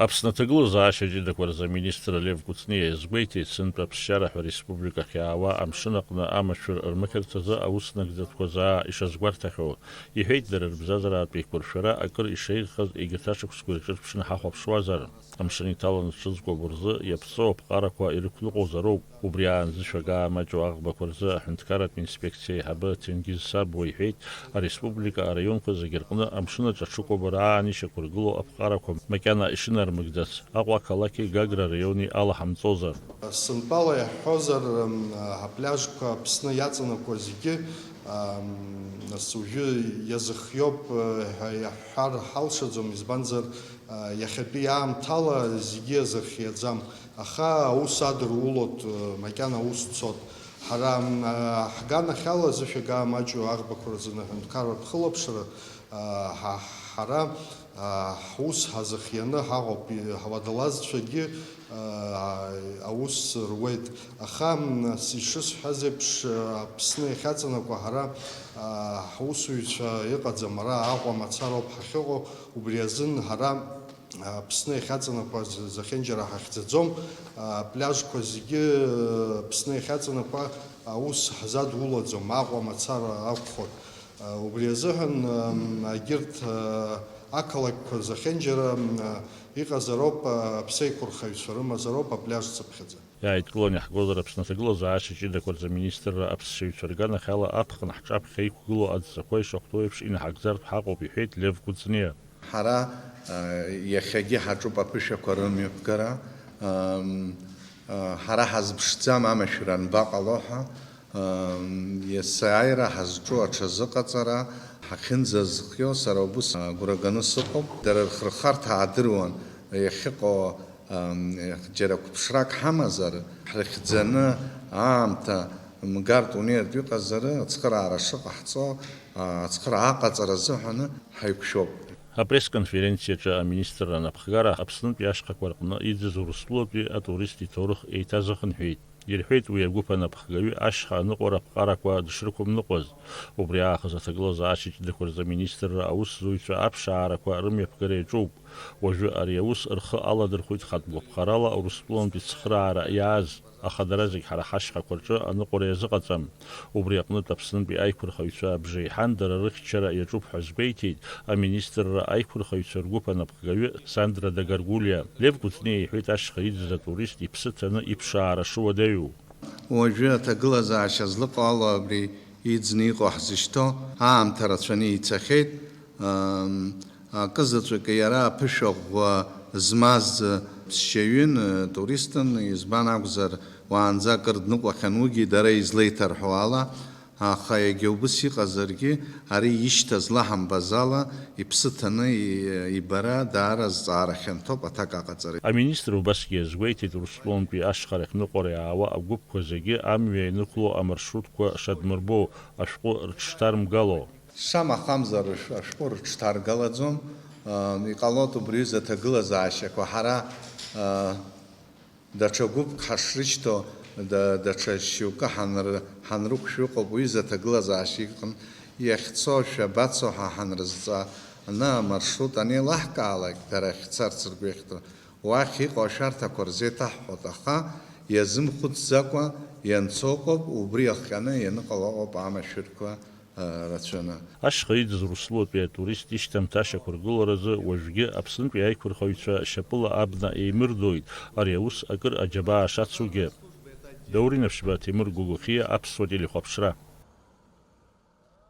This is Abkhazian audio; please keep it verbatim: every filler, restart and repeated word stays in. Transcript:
Аԥсны аҭагылазаашьа ҷыдақәа рзы аминистр Лев Кәыҵниа иазгәеиҭеит, сынтәа аԥсшьара ҳәа ареспубликахь иаауа амшын аҟны амашәыр рмыхьырҭазы аус нагӡатәқәа заа ишазгәарҭахьоу. Иҳәеит, дара рыбзазаратә еиқәыршәара акыр ишеиӷьхаз егьырҭ ашықәсқәа ирҿырԥшны ҳахәаԥшуазар. Амшын иҭаланы дшыӡкәабо рзы иаԥҵоу аԥҟарақәа ирықәныҟәозароуп. Убри аан зышәага амаҷу аӷбақәа рзы аҳәынҭқарратә инспекциа аиҳабы Ҭенгиз Сабуа иҳәеит, ареспублика араионқәа зегьы рҟны амшын аҿы аҽыкәабара аан ишьақәыргылоу аԥҟарақәа макьана ишынармыгӡац, Аҟәа ақалақьи Гагра араиони алаҳамҵозар. Сынтәала иаҳҳәозар, м, апляжқәа Аԥсны иаҵанакуа зегьы, ам, нас уажәы иазыхиоуп, э, ҳәа иаҳҳәар ҳалшаӡом, избанзар, а, иахьатәи аамҭала зегьы иазырхиаӡам. Аха аус адырулоит, э, макьана аус цот. Ҳара, м, а, ҳганахьала зышәага амаҷу аӷбақәа рзы аҳәынҭқарратә хылаԥшра, а, ҳа-, ҳара, а, ҳус ҳазыхианы ҳаҟоуп, и-, ҳуадалазцәагьы, а, аус руеит. Аха, м, с-, ишысҳәаз еиԥш, а, Аԥсны иахьаҵанакуа ҳара, а, ҳусзуҩцәа иҟаӡам, ара Аҟәа мацароуп ҳахьыҟоу, убри азын ҳара Аԥсны иахьаҵанакуаз зехьынџьара ҳахьӡаӡом, апляжқәа зегьы Аԥсны иахьаҵанакуа аус ҳзадулаӡом, Аҟәа мацара акәхоит. Убри азыҳәан, егьырҭ ақалақьқәа зехьынџьара иҟазароуп, аԥсеиқәырхаҩцәа рымазароуп апляж цыԥхьаӡа. Иааидкыланы иаҳгозар, Аԥсны аҭагылазаашьа ҷыдақәа рзы аминистрра аԥсшьаҩцәа рган ахьала аԥхын ҳҿаԥхьа иқәгылоу адҵақәа ишахәҭоу еиԥш инаҳагӡартә ҳаҟоуп, иҳәеит Лев Кәыҵниа. Ҳара, а, иахьагьы ҳаҿуп аԥышәақәа рымҩаԥгара. Ам, а, ҳара ҳазԥшӡам амашәыр анбаҟало ҳәа. Ам, есааира ҳазҿу аҽазыҟаҵара ҳахьынӡазхио сара убыс агәра ганы сыҟоуп. Дара рхырхарҭа аадыруан, иахьыҟоу, ам, џьара қәыԥшрак ҳамазар, ҳрыхьӡаны аамҭа мгартә унеиртә иҟазар, ацхыраара шыҟаҳҵо, а, ацхыраара аҟаҵара азыҳәаны ҳаиқәшәоуп. Апресс-конференциаҿы аминистрра анапхгара Аԥснытәи ашьхақәа рҟны иӡыз Урыстәылатәи атурист иҭоурых еиҭазыхынҳәит. Ирҳәеит, уи агәыԥ анапхгаҩы ашьха аныҟәара аԥҟарақәа дышрықәымныҟәаз. Убри аахыс аҭагылазаашьа ҷыдақәа рзы аминистрра аусзуҩцәа аԥшаарақәа рымҩаԥгара иаҿуп. Уажәы ари аус рхы аладырхәит хатә гәаԥхарала Урыстәылантәи цхыраара иааз. Аха дара зегь ҳара ҳашьхақәа рҿы аныҟәара иазыҟаҵам. Убри аҟнытә Аԥснынтәи аиқәырхаҩцәа абжеиҳан дара рыхьчара иаҿуп ҳәа азгәеиҭеит аминистрра аиқәырхаҩцәа ргәыԥ анапхгаҩы Сандра Дагаргулиа. Лев Кәыҵниа иҳәеит ашьха иӡыз атурист иԥсы ҭаны иԥшаара шыуадаҩу. Уажәы аҭагылазаашьа злыҟало абри иӡны иҟоу ҳзышьҭоу аамҭа рацәаны ицахьеит. Ам, акызаҵәык иара аԥышәа ӷәӷәа змаз ԥсшьаҩын, туристын, избан акәзар, уаанӡа акыр дныҟәахьан, уигьы дара излеиҭарҳәо ала, аха егьа убыс иҟазаргьы, ари ишьҭаз лаҳамбаз ала, иԥсы ҭаны и-, ибара даара зҵаара хьанҭоуп аҭак аҟаҵара. Аминистр убасгьы иазгәеиҭеит, Урыстәылантәи ашьхарахь ныҟәара иаауа агәыԥқәа зегьы амҩа ианықәло амаршрутқәа шадмырбо, ашәҟәы рыҽшҭармгало. Шамахамзар, ашә-, ашәҟәы рыҽҭаргалаӡом. Ам, иҟалоит убри аҩыза аҭагылазаашьақәа. Ҳара, а, даҽа гәыԥк ҳашрышьҭоу, да-, даҽа шьоукы ҳанр-, ҳанрықәшәо ыҟоуп, уи аҩыза аҭагылазаашьа иҟан. Иахьцо, шәабацо ҳәа ҳанрызҵааны, амаршрут анеилаҳкаалак, дара ахьцарц ргәы иахьҭоу, уахь иҟоу ашәарҭақәа рзеиҭаҳҳәоит, аха иазымхәыцӡакәа ианцо ыҟоуп, убри иахҟьаны ианыҟало ыҟоуп амашәырқәа рацәаны. Ашьха иӡыз Урыстәылатәи атурист ишьҭамҭа ашьақәыргыларазы уажәгьы Аԥснытәи аиқәырхаҩцәа шьапыла абна еимырдоит, ари аус акыр аџьабаа шацугьы. Даур Инаԥшьба, Ҭемыр Гәыгәхиа, Аԥсуа телехәаԥшра.